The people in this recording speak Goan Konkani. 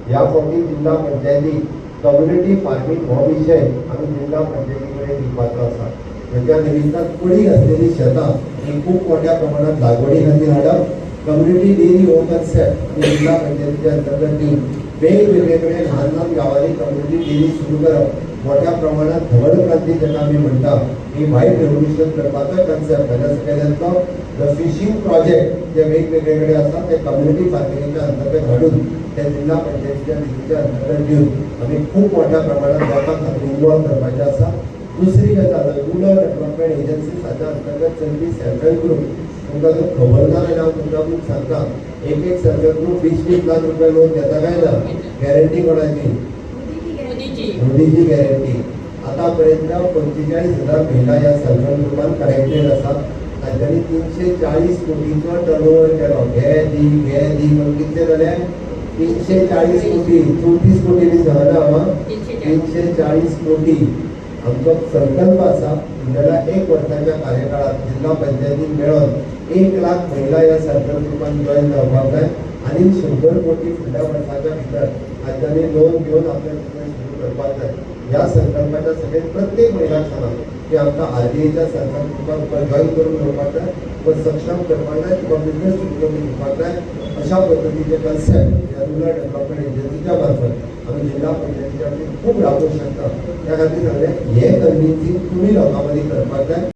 ह्या फावटी जिल्हा पंचायती कम्युनिटी फार्मिंग हो विशय आमी जिल्हा पंचायती कडेन दिवपाचो आसा. त्या निमित्तान पडीक आसलेली शेतां ही खूब मोठ्या प्रमाणात लागवडी खातीर हाडप, कम्युनिटी डेअरी हो कन्सेप्ट आमी जिल्हा पंचायतीच्या अंतर्गत दिवन वेगवेगळे कडेन ल्हान ल्हान गांवांनी कम्युनिटी डेअरी सुरू करप, मोठ्या प्रमाणात धवळ क्रांती जाका आमी म्हणटा ही व्हायट रेव्होल्युशन करपाचोय कन्सेप्ट. हाज्या सकयल्यान the fishing project जे वेगवेगळे कडेन आसा ते कम्युनिटी फार्मिंगच्या अंतर्गत हाडून ते जिल्हा पंचायतीच्या निधीच्या अंतर्गत दिवन आमी खूब मोठ्या प्रमाणात लोकांक हातूंत इन्वॉल्व करपाचें आसा. दुसरी गजाल, रुरल डेव्हलपमेंट एजन्सीज हाच्या अंतर्गत चलपी सेल्फ हेल्प ग्रुप, तुमकां जर खबर ना जाल्यार हांव तुमकां सांगता, एक एक सेल्फ हेल्प ग्रुप 20-20 लाख रुपया लोन घेता काय ना? गॅरंटी कोणाची? मोदीची. मोदीची गॅरंटी. आतापर्यंत 45,000 महिला ह्या सेल्फ हेल्प ग्रुपान कनेक्टेड आसा. तांच्यांनी 340 कोटीचो टर्नओवर केलो. घे दी घे दी म्हणून कितले जाले? 340 कोटी. 34 कोटी बी सांगना हांव. 340. 340 कोटी. आमचो संकल्प आसा, फुडल्या एक वर्साच्या कार्यकाळात जिल्हा पंचायतीन मेळोन 1 लाख महिला ह्या सेल्फ हेल्प ग्रुपान जॉईन जावपाक जाय आनी 100 कोटी फुडल्या वर्साच्या भितर तांच्यांनी लोन घेवन आपले बिझनेस सुरू करपाक जाय. ह्या संकल्पाच्या सगळे प्रत्येक महिलाक सांगा की आमकां आरडीएच्या सेल्फ हेल्प ग्रुपान तुका जॉईन करून घेवपाक जाय, तुका सक्षम करपाक जाय, तुका बिझनेस सुरू करून दिवपाक जाय. अशा पद्दतीचे कन्सेप्ट ह्या रुरल डेव्हलपमेंट एजन्सीच्या मार्फत आमी जिल्हा पंचायतीच्या वतीन खूब राबोवंक शकता. त्या खातीर सांगलें, हें कन्विन्सिंग तुमी लोकां मदीं करपाक जाय.